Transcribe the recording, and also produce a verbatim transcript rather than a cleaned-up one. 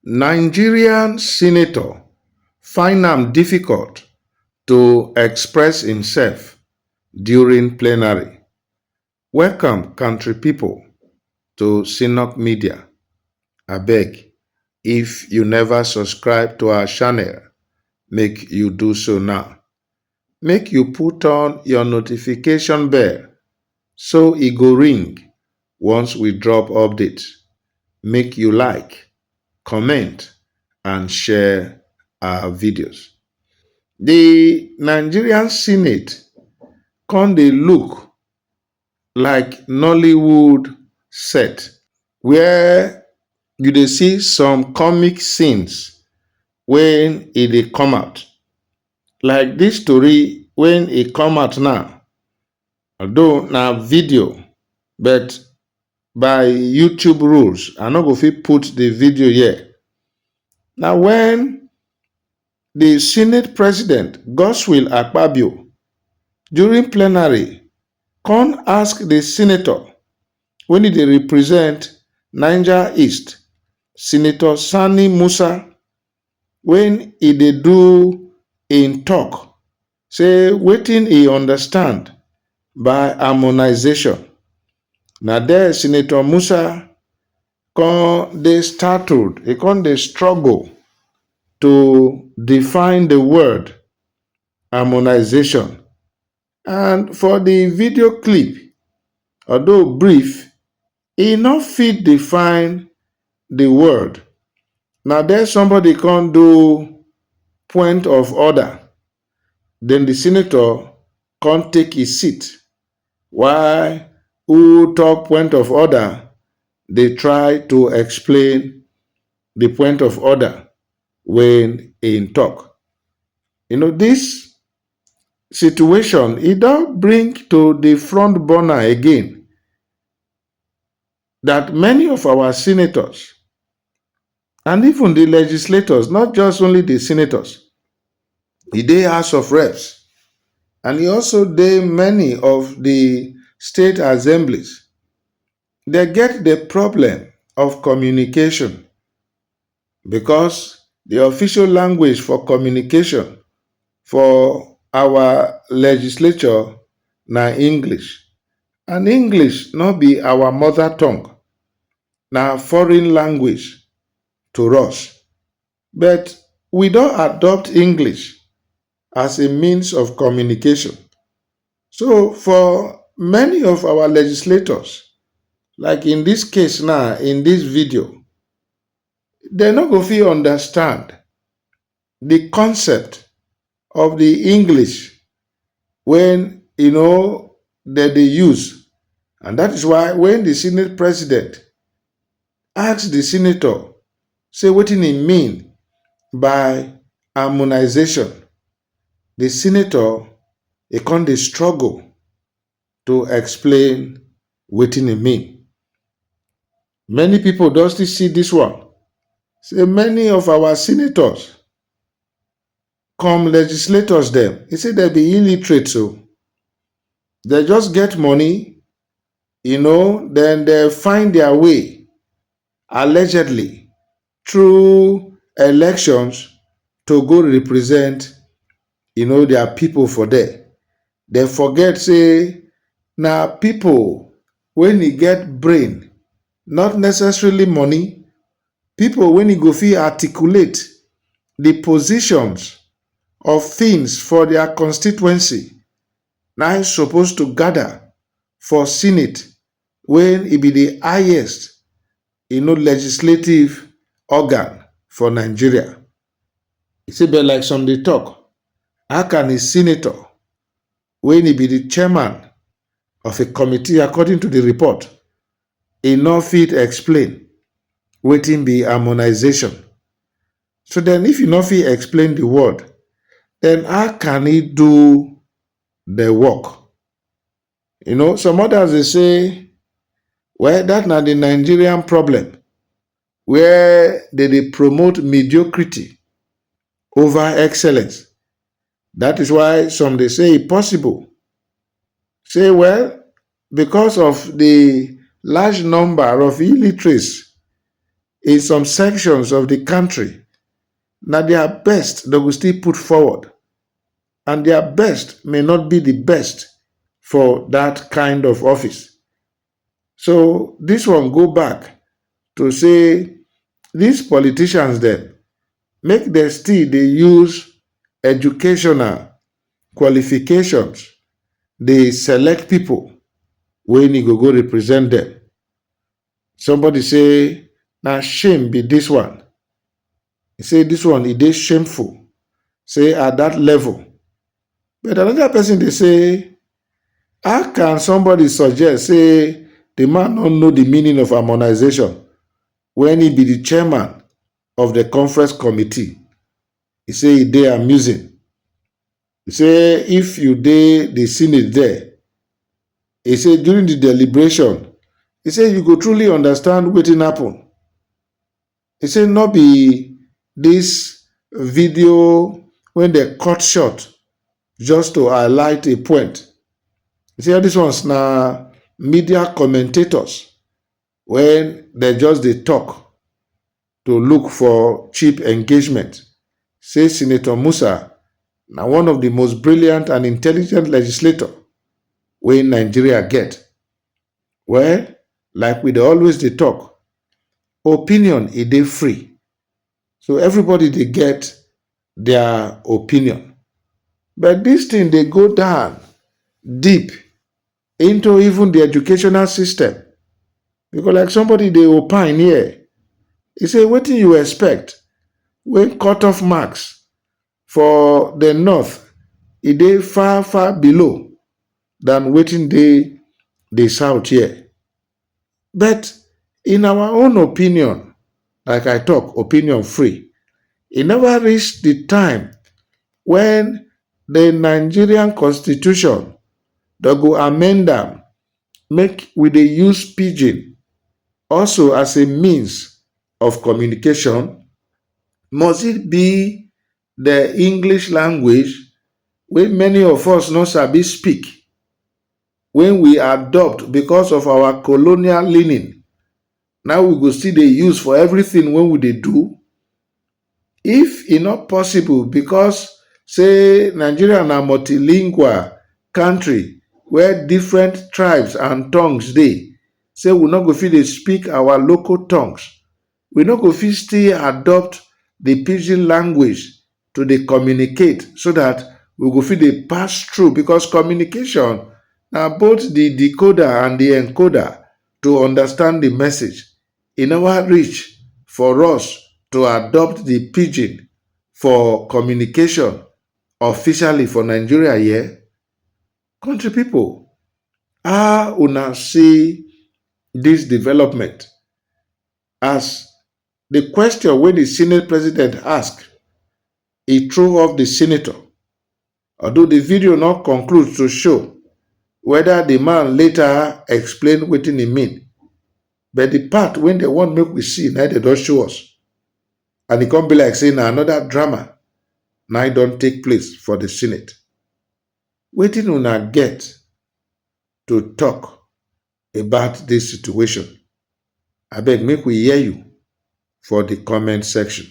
Nigerian senator find am difficult to express himself during plenary. Welcome, country people, to Synok Media. Abeg, if you never subscribe to our channel, make you do so now. Make you put on your notification bell so e go ring once we drop update. Make you like, comment, and share our videos. The Nigerian Senate come dey look like Nollywood set where you dey see some comic scenes when e dey come out. Like this story when e come out now, although na video, but by YouTube rules, I no go fit put the video here. Na when the Senate President, Godswill Akpabio, during plenary, come ask the senator when e dey represent Niger East, Senator Sani Musa, when e dey do im talk, say wetin e understand by harmonization. Na there Senator Musa come dey startled, e come dey struggle to define the word harmonization. And for the video clip, although brief, e no fit define the word. Na there somebody come do point of order. Then the senator come take his seat. While who talk point of order, they try to explain the point of order when in talk. You know, this situation, it don't bring to the front burner again that many of our senators and even the legislators, not just only the senators, e dey House of Reps, and e also dey many of the state assemblies, they get the problem of communication because the official language for communication for our legislature na English. And English no be our mother tongue, na foreign language to us. But we don adopt English as a means of communication. So for many of our legislators, like in this case now, in this video, they no go fit understand the concept of the English when, you know, that they use. And that is why when the Senate president asks the senator, say wetin e mean by harmonization, the senator, e come dey struggle to explain wetin e mean. Many people don still see this one. Say many of our senators, come legislators dem, e say dem be illiterate, so they just get money, you know, then they find their way, allegedly, through elections to go represent, you know, their people for there. They forget say na people when e get brain, not necessarily money, people when e go fit articulate the positions of things for their constituency, na im suppose to gather for Senate when e be the highest, you know, legislative organ for Nigeria. E say, but like some dey talk, how can a senator, when e be the chairman of a committee, according to the report, e no fit explain wetin be harmonization? So then, if you no fit explain the word, then how can he do the work? You know, some others they say, well, that na the Nigerian problem, where they dey promote mediocrity over excellence. That is why some dey say e possible. Say, well, because of the large number of illiterates in some sections of the country, na their best they go still put forward, and their best may not be the best for that kind of office. So this one go back to say these politicians dem, make dem still dey use educational qualifications dey select people wey e go go represent dem. Somebody say na shame be this one. He say this one e dey shameful. Say at that level. But another person dey say, how can somebody suggest say the man no know the meaning of harmonization when he be the chairman of the conference committee? He say e dey amusing. He say if you dey the Senate there, he say during the deliberation, he say you go truly understand wetin happen. He say no be this video wey dem cut short just to highlight a point. He say all these ones na media commentators wey dem just dey talk to look for cheap engagement. Say Senator Musa na one of the most brilliant and intelligent legislator wey Nigeria get. Well, like we dey always dey talk, opinion e dey free. So everybody dey get their opinion. But this thing dey go down deep into even the educational system. Because like somebody dey opine here, he say wetin you expect when cut off marks for the north e dey far far below than wetin dey the south here. But in our own opinion, like I talk, opinion free, e never reach the time when the Nigerian constitution dem go amend am make we dey use pidgin also as a means of communication. Must it be the English language wey many of us no sabi speak, wey we adopt because of our colonial leaning, na we go still dey use for everything wey we dey do? If e no possible because say Nigeria na multilingual country where different tribes and tongues dey, say we no go fit dey speak our local tongues, we no go fit still adopt the pidgin language to dey communicate so that we go fit dey pass through, because communication na both the decoder and the encoder to understand the message. E never reach for us to adopt the pidgin for communication officially for Nigeria here. Country people, how una see this development? As the question wey the Senate president ask, e throw off the senator. Although the video no conclude to show whether the man later explain wetin e mean, but the part wey dem want make we see na dem don show us, and e come be like say na another drama na e don take place for the Senate. Wetin una get to talk about this situation? Abeg, make we hear you for the comment section.